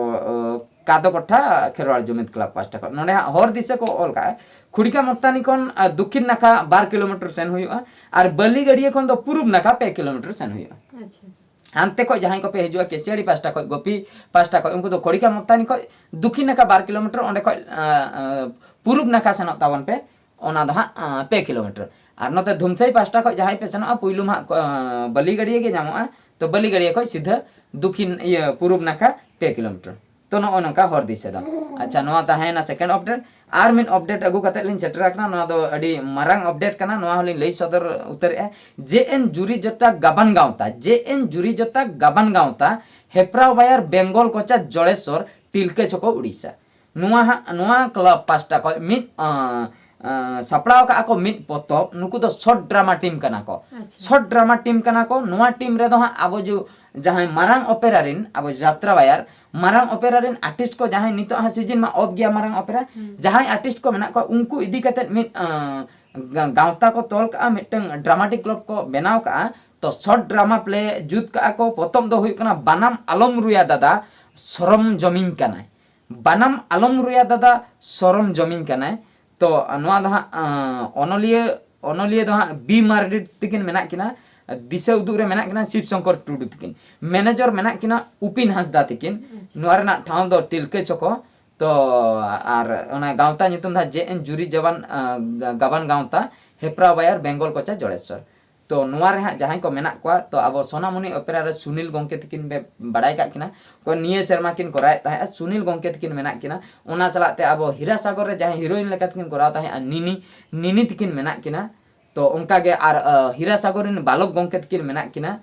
ᱚ, ᱠᱟᱫᱚ ᱠᱚᱴᱷᱟ ᱠᱷᱮᱨᱣᱟᱲ ᱡᱩᱢᱤᱫ club ᱯᱟᱦᱴᱟ ᱠᱷᱚᱱ᱾ ᱱᱚᱰᱮ ᱦᱟᱸᱜ ᱦᱚᱨ ᱫᱤᱥᱟᱹ ᱠᱚ ᱚᱞ ᱠᱟᱜᱼᱟ, ᱠᱷᱩᱲᱤᱠᱟ ᱢᱚᱛᱟᱱᱤ ᱠᱷᱚᱱ, ᱟ, ᱫᱚᱠᱠᱷᱤᱱ ᱱᱟᱠᱷᱟ ᱵᱟᱨ ᱠᱤᱞᱳᱢᱤᱴᱟᱨ ᱥᱮᱱ ᱦᱩᱭᱩᱜᱼᱟ, ᱟᱨ ᱵᱟᱹᱞᱤ ᱜᱟᱹᱰᱭᱟᱹ ᱠᱷᱚᱱ ᱫᱚ ᱯᱩᱨᱩᱵ ᱱᱟᱠᱷᱟ ᱯᱮ ᱠᱤᱞᱳᱢᱤᱴᱟᱨ ᱥᱮᱱ ᱦᱩᱭᱩᱜᱼᱟ᱾ ᱟᱪᱪᱷᱟ᱾ ᱦᱟᱱᱛᱮ ᱠᱷᱚᱡ ᱡᱟᱦᱟᱸᱭ ᱠᱚᱯᱮ ᱦᱤᱡᱩᱜᱼᱟ, ᱠᱮᱥᱤᱭᱟᱲᱤ ᱯᱟᱦᱴᱟ ᱠᱷᱚᱡ, ᱜᱳᱯᱤ ᱯᱟᱦᱴᱟ ᱠᱷᱚᱡ, ᱩᱱᱠᱩ ᱫᱚ ᱠᱷᱚᱲᱤᱠᱟ ᱢᱚᱛᱟᱱᱤ ᱠᱷᱚᱡ ᱫᱚᱠᱠᱷᱤᱱ ᱱᱟᱠᱷᱟ ᱵᱟᱨ ᱠᱤᱞᱳᱢᱤᱴᱟᱨ, ᱚᱸᱰᱮ ᱠᱷᱚᱡ, ᱟᱸ, ᱟᱸ, ᱯᱩᱨᱩᱵ ᱱᱟᱠᱷᱟ ᱥᱮᱱᱚᱜ ᱛᱟᱵᱚᱱ ᱯᱮ, ᱚᱱᱟ ᱫᱚ ᱦᱟᱸᱜ, ᱟᱸ, ᱯᱮ ᱠᱤᱞᱳᱢᱤᱴᱟᱨ᱾ ᱟᱨ ᱱᱚᱛᱮ ᱫᱷᱩᱢᱥᱟᱹᱭ ᱯᱟᱥᱴᱟ ᱠᱷᱚᱱ ᱡᱟᱦᱟᱸᱭ ᱯᱮ ᱥᱮᱱᱚᱜᱼᱟ, ᱯᱩᱭᱞᱩ ᱢᱟ ᱦᱟᱸᱜ, ᱟᱸ, ᱵᱟᱹᱞᱤᱜᱟᱹᱲᱤᱭᱟᱹ ᱜᱮ ᱧᱟᱢᱚᱜᱼᱟ᱾ ᱛᱚ ᱵᱟᱹᱞᱤᱜᱟᱹᱲᱤᱭᱟᱹ ᱠᱷᱚᱱ ᱥᱤᱫᱷᱟᱹ ᱫᱚᱠᱷᱤᱱ, ᱤᱭᱟᱹ, ᱯᱩᱨᱩᱵ ᱱᱟᱠᱷᱟ ᱯᱮ ᱠᱤᱞᱳᱢᱤᱴᱟᱨ᱾ ᱛᱚ ᱱᱚᱜᱼᱚ ᱱᱚᱝᱠᱟ ᱦᱚᱨ ᱫᱤᱥᱟᱹ ᱫᱚ᱾ ᱟᱪᱪᱷᱟ, ᱱᱚᱣᱟ ᱛᱟᱦᱮᱸᱭᱮᱱᱟ second update᱾ ᱟᱨ ᱢᱤᱫ update ᱟᱹᱜᱩ ᱠᱟᱛᱮ ᱞᱤᱧ ᱥᱮᱴᱮᱨ ᱟᱠᱟᱱᱟ᱾ ᱱᱚᱣᱟ ᱫᱚ ᱟᱹᱰᱤ ᱢᱟᱨᱟᱝ update ᱠᱟᱱᱟ, ᱱᱚᱣᱟ ᱦᱚᱸᱞᱤᱧ ᱞᱟᱹᱭ ᱥᱚᱫᱚᱨ ᱩᱛᱟᱹᱨᱮᱜᱼᱟ᱾ ᱡᱮ ᱮᱱ ᱡᱩᱨᱤ ᱡᱚᱴᱟ ᱜᱟᱵᱟᱱ ᱜᱟᱶᱛᱟ, ᱡᱮ ᱮᱱ ᱡᱩᱨᱤ ᱡᱚᱴᱟ ᱜᱟᱵᱟᱱ ᱜᱟᱶᱛᱟ, ᱦᱮᱯᱨᱟᱣ ᱵᱟᱭᱟᱨ ᱵᱮᱝᱜᱚᱞ ᱠᱚᱪᱟ ᱡᱚᱲᱮᱥᱚᱨ, ᱴᱤᱞᱠᱟᱹ ᱪᱷᱚᱠᱚ ᱩᱲᱤᱥᱥᱟ᱾ ᱱᱚᱣᱟ ᱦᱟᱸᱜ, ᱱᱚᱣᱟ club ᱯᱟᱥᱴᱟ ᱠᱷᱚᱱ ᱢᱤᱫ, ᱟᱸ, ᱟᱸ, ᱥᱟᱯᱲᱟᱣ ᱠᱟᱜᱼᱟ ᱠᱚ ᱢᱤᱫ ᱯᱚᱛᱚᱵ᱾ ᱱᱩᱠᱩ ᱫᱚ short drama team ᱠᱟᱱᱟ ᱠᱚ᱾ ᱟᱪᱪᱷᱟ᱾ Short drama team ᱠᱟᱱᱟ ᱠᱚ᱾ ᱱᱚᱣᱟ team ᱨᱮᱫᱚ ᱦᱟᱸᱜ ᱟᱵᱚ ᱡᱩ-, ᱡᱟᱦᱟᱸᱭ ᱢᱟᱨᱟᱝ opera ᱨᱤᱱ, ᱟᱵᱚ ᱡᱟᱛᱨᱟ ᱵᱟᱭᱟᱨ ᱢᱟᱨᱟᱝ opera ᱨᱤᱱ artist ᱠᱚ, ᱡᱟᱦᱟᱸᱭ ᱱᱤᱛᱚᱜ ᱦᱟᱸᱜ season ᱢᱟ off ᱜᱮᱭᱟ ᱢᱟᱨᱟᱝ opera, ᱦᱩᱸ᱾ ᱡᱟᱦᱟᱸᱭ artist ᱠᱚ ᱢᱮᱱᱟᱜ ᱠᱚᱣᱟ, ᱩᱱᱠᱩ ᱤᱫᱤ ᱠᱟᱛᱮᱫ ᱢᱤᱫ, ᱟᱸ, ᱜᱟ-, ᱜᱟᱶᱛᱟ ᱠᱚ ᱛᱚᱞ ᱠᱟᱜᱼᱟ, ᱢᱤᱫᱴᱟᱝ dramatic club ᱠᱚ ᱵᱮᱱᱟᱣ ᱠᱟᱜᱼᱟ᱾ ᱛᱚ short drama play ᱡᱩᱛ ᱠᱟᱜᱼᱟ ᱠᱚ᱾ ᱯᱚᱛᱚᱵ ᱫᱚ ᱦᱩᱭᱩᱜ ᱠᱟᱱᱟ ᱵᱟᱱᱟᱢ ᱟᱞᱚᱢ ᱨᱩᱭᱟ ᱫᱟᱫᱟ, ᱥᱚᱨᱚᱢ ᱡᱚᱢᱤᱧ ᱠᱟᱱᱟᱭ᱾ ᱵᱟᱱᱟᱢ ᱟᱞᱚᱢ ᱨᱩᱭᱟ ᱫᱟᱫᱟ, ᱥᱚᱨᱚᱢ ᱡᱚᱢᱤᱧ ᱠᱟᱱᱟᱭ᱾ ᱛᱚ ᱱᱚᱣᱟ ᱫᱚ ᱦᱟᱸᱜ, ᱟᱸ, ᱚᱱᱚᱞᱤᱭᱟᱹ, ᱚᱱᱚᱞᱤᱭᱟᱹ ᱫᱚ ᱦᱟᱸᱜ ᱵᱤ ᱢᱟᱨᱰᱤ ᱛᱤᱠᱤᱱ ᱢᱮᱱᱟᱜ ᱠᱤᱱᱟ, ᱫᱤᱥᱟᱹ ᱩᱫᱩᱜ ᱨᱮ ᱢᱮᱱᱟᱜ ᱠᱤᱱᱟ ᱥᱤᱵ ᱥᱚᱝᱠᱚᱨ ᱴᱩᱰᱩ ᱛᱤᱠᱤᱱ, manager ᱢᱮᱱᱟᱜ ᱠᱤᱱᱟ ᱩᱯᱤᱱ ᱦᱟᱸᱥᱫᱟ ᱛᱤᱠᱤᱱ᱾ ᱟᱪᱪᱷᱟ᱾ ᱱᱚᱣᱟ ᱨᱮᱱᱟᱜ ᱴᱷᱟᱶ ᱫᱚ ᱴᱤᱞᱠᱟᱹ ᱪᱷᱚᱠᱚ᱾ ᱛᱚ ᱟᱨ ᱚᱱᱟ ᱜᱟᱶᱛᱟ ᱧᱩᱛᱩᱢ ᱫᱚ ᱦᱟᱸᱜ ᱡᱮ ᱮᱱ ᱡᱩᱨᱤ ᱡᱟᱵᱟᱱ, ᱟᱸ, ᱜᱟ-, ᱜᱟᱵᱟᱱ ᱜᱟᱶᱛᱟ, ᱦᱮᱯᱨᱟᱣ ᱵᱟᱭᱟᱨ ᱵᱮᱝᱜᱚᱞ ᱠᱚᱪᱟ ᱡᱚᱲᱮᱥᱚᱨ᱾ ᱛᱚ ᱱᱚᱣᱟ ᱨᱮ ᱦᱟᱸᱜ ᱡᱟᱦᱟᱸᱭ ᱠᱚ ᱢᱮᱱᱟᱜ ᱠᱚᱣᱟ, ᱛᱚ ᱟᱵᱚ ᱥᱳᱱᱟᱢᱩᱱᱤ opera ᱨᱮ ᱥᱩᱱᱤᱞ ᱜᱚᱢᱠᱮ ᱛᱤᱠᱤᱱ ᱯᱮ ᱵᱟᱲᱟᱭ ᱠᱟᱜ ᱠᱤᱱᱟ, ᱠᱚ ᱱᱤᱭᱟᱹ ᱥᱮᱨᱢᱟ ᱠᱤᱱ ᱠᱚᱨᱟᱣᱮᱫ ᱛᱟᱦᱮᱸᱜᱼᱟ, ᱥᱩᱱᱤᱞ ᱜᱚᱢᱠᱮ ᱛᱤᱠᱤᱱ ᱢᱮᱱᱟᱜ ᱠᱤᱱᱟ᱾ ᱚᱱᱟ ᱥᱟᱞᱟᱜ ᱛᱮ ᱟᱵᱚ ᱦᱤᱨᱟ ᱥᱟᱜᱚᱨ ᱨᱮ ᱡᱟᱦᱟᱸᱭ heroine ᱞᱮᱠᱟ ᱛᱮᱠᱤᱱ ᱠᱚᱨᱟᱣ ᱛᱟᱦᱮᱸᱜᱼᱟ, ᱱᱤᱱᱤ, ᱱᱤᱱᱤ ᱛᱤᱠᱤᱱ ᱢᱮᱱᱟᱜ ᱠᱤᱱᱟ᱾ ᱛᱚ ᱚᱱᱠᱟ ᱜᱮ ᱟᱨ, ᱟᱸ, ᱦᱤᱨᱟ ᱥᱟᱜᱚᱨ ᱨᱮᱱ ᱵᱟᱞᱚᱠ ᱜᱚᱢᱠᱮ ᱛᱤᱠᱤᱱ ᱢᱮᱱᱟᱜ ᱠᱤᱱᱟ᱾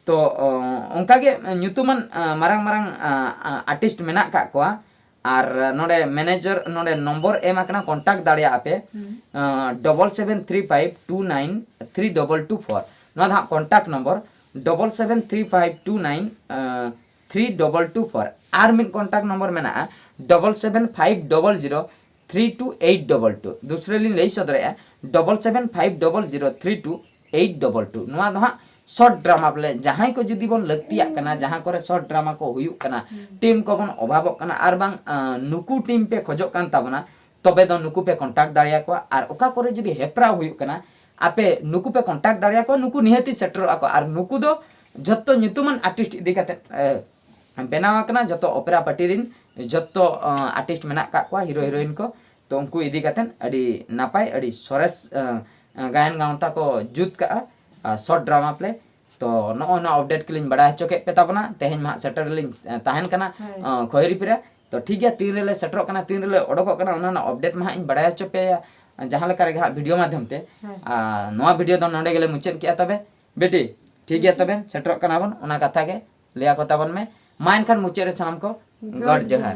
ᱛᱚ, ᱚ, ᱚᱱᱠᱟ ᱜᱮ ᱧᱩᱛᱩᱢᱟᱱ, ᱟᱸ, ᱢᱟᱨᱟᱝ ᱢᱟᱨᱟᱝ, ᱟᱸ, ᱟᱸ, artist ᱢᱮᱱᱟᱜ ᱠᱟᱜ ᱠᱚᱣᱟ᱾ ᱟᱨ ᱱᱚᱰᱮ manager, ᱱᱚᱰᱮ ᱱᱚᱢᱵᱚᱨ ᱮᱢ ᱟᱠᱟᱱᱟ, contact ᱫᱟᱲᱮᱭᱟᱜᱼᱟ ᱯᱮ᱾ ᱦᱩᱸ᱾ ᱟᱸ, double seven three five two nine three double two four᱾ ᱱᱚᱣᱟ ᱫᱚ ᱦᱟᱸᱜ contact number, double seven three five two nine three double two four᱾ ᱟᱨ ᱢᱤᱫ contact ᱱᱚᱢᱵᱚᱨ ᱢᱮᱱᱟᱜᱼᱟ, double seven five double zero three two eight double two᱾ ᱫᱩᱥᱨᱟ ᱞᱤᱧ ᱞᱟᱹᱭ ᱥᱚᱫᱚᱨᱮᱜᱼᱟ, double seven five double zero three two eight double two᱾ ᱱᱚᱣᱟ ᱫᱚ ᱦᱟᱸᱜ short drama play, ᱡᱟᱦᱟᱸᱭ ᱠᱚ ᱡᱩᱫᱤ ᱵᱚᱱ ᱞᱟᱹᱠᱛᱤᱭᱟᱜ ᱠᱟᱱᱟ, ᱡᱟᱦᱟᱸ ᱠᱚᱨᱮ short drama ᱠᱚ ᱦᱩᱭᱩᱜ ᱠᱟᱱᱟ, ᱦᱩᱸ᱾ Team ᱠᱚᱵᱚᱱ ᱚᱵᱷᱟᱵᱚᱜ ᱠᱟᱱᱟ, ᱟᱨ ᱵᱟᱝ, ᱟᱸ, ᱱᱩᱠᱩ team ᱯᱮ ᱠᱷᱚᱡᱚᱜ ᱠᱟᱱ ᱛᱟᱵᱚᱱᱟ, ᱛᱚᱵᱮ ᱫᱚ ᱱᱩᱠᱩ ᱯᱮ contact ᱫᱟᱲᱮᱭᱟᱠᱚᱣᱟ᱾ ᱟᱨ ᱚᱠᱟ ᱠᱚᱨᱮ ᱡᱩᱫᱤ ᱦᱮᱯᱨᱟᱣ ᱦᱩᱭᱩᱜ ᱠᱟᱱᱟ, ᱟᱯᱮ ᱱᱩᱠᱩ ᱯᱮ contact ᱫᱟᱲᱮᱭᱟᱠᱚᱣᱟ, ᱱᱩᱠᱩ ᱱᱤᱦᱟᱹᱛᱤ ᱥᱮᱴᱮᱨᱚᱜᱼᱟ ᱠᱚ᱾ ᱟᱨ ᱱᱩᱠᱩ ᱫᱚ ᱡᱷᱚᱛᱚ ᱧᱩᱛᱩᱢᱟᱱ artist ᱤᱫᱤ ᱠᱟᱛᱮᱫ, ᱮ, ᱵᱮᱱᱟᱣ ᱟᱠᱟᱱᱟ, ᱡᱷᱚᱛᱚ opera party ᱨᱤᱱ ᱡᱷᱚᱛᱚ, ᱟᱸ, artist ᱢᱮᱱᱟᱜ ᱠᱟᱜ ᱠᱚᱣᱟ, hero heroine ᱠᱚ᱾ ᱛᱚ ᱩᱱᱠᱩ ᱤᱫᱤ ᱠᱟᱛᱮᱫ ᱟᱹᱰᱤ ᱱᱟᱯᱟᱭ, ᱟᱹᱰᱤ ᱥᱚᱨᱮᱥ, ᱟᱸ, ᱜᱟᱭᱟᱱ ᱜᱟᱶᱛᱟ ᱠᱚ ᱡᱩᱛ ᱠᱟᱜᱼᱟ ᱥᱚᱨᱴ ᱰᱨᱟᱢᱟ ᱯᱞᱮ᱾ ᱛᱚ ᱱᱚᱜᱼᱚᱭ ᱱᱚᱣᱟ ᱟᱯᱰᱮᱴ ᱠᱚᱞᱤᱧ ᱵᱟᱲᱟᱭ ᱦᱚᱪᱚ ᱠᱮᱫ ᱯᱮ ᱛᱟᱵᱚᱱᱟ᱾ ᱛᱮᱦᱮᱧ ᱢᱟ ᱦᱟᱸᱜ ᱥᱮᱴᱮᱨ ᱨᱮᱞᱤᱧ ᱛᱟᱦᱮᱱ ᱠᱟᱱᱟ ᱠᱷᱚᱭᱨᱤᱯᱤᱨᱟ᱾ ᱛᱚ ᱴᱷᱤᱠ ᱜᱮᱭᱟ, ᱛᱤᱱ ᱨᱮᱞᱮ ᱥᱮᱴᱮᱨᱚᱜ ᱠᱟᱱᱟ, ᱛᱤᱱ ᱨᱮᱞᱮ ᱚᱰᱚᱠᱚᱜ ᱠᱟᱱᱟ, ᱚᱱᱟ ᱨᱮᱱᱟᱜ ᱟᱯᱰᱮᱴ ᱢᱟ ᱦᱟᱸᱜ ᱤᱧ ᱵᱟᱲᱟᱭ ᱦᱚᱪᱚ ᱯᱮᱭᱟ ᱡᱟᱦᱟᱸ ᱞᱮᱠᱟ ᱨᱮᱜᱮ ᱦᱟᱸᱜ ᱵᱷᱤᱰᱤᱭᱳ ᱢᱟᱫᱽᱫᱷᱚᱢ ᱛᱮ᱾ ᱟᱨ ᱱᱚᱣᱟ ᱵᱷᱤᱰᱤᱭᱳ ᱫᱚ ᱱᱚᱰᱮ ᱜᱮᱞᱮ ᱢᱩᱪᱟᱹᱫ ᱠᱮᱜᱼᱟ᱾ ᱛᱚᱵᱮ ᱵᱤᱴᱤ, ᱴᱷᱤᱠ ᱜᱮᱭᱟ, ᱛᱚᱵᱮ ᱥᱮᱴᱮᱨᱚᱜ ᱠᱟᱱᱟ ᱵᱚᱱ, ᱚᱱᱟ ᱠᱟᱛᱷᱟ ᱜᱮ ᱞᱟᱹᱭᱟ ᱠᱚ ᱛᱟᱵᱚᱱ ᱢᱮ᱾ ᱢᱟ ᱮᱱᱠᱷᱟᱱ ᱢᱩᱪᱟᱹᱫ ᱨᱮ ᱥᱟᱱᱟᱢ ᱠᱚ ᱜᱚᱰ ᱡᱚᱦᱟᱨ᱾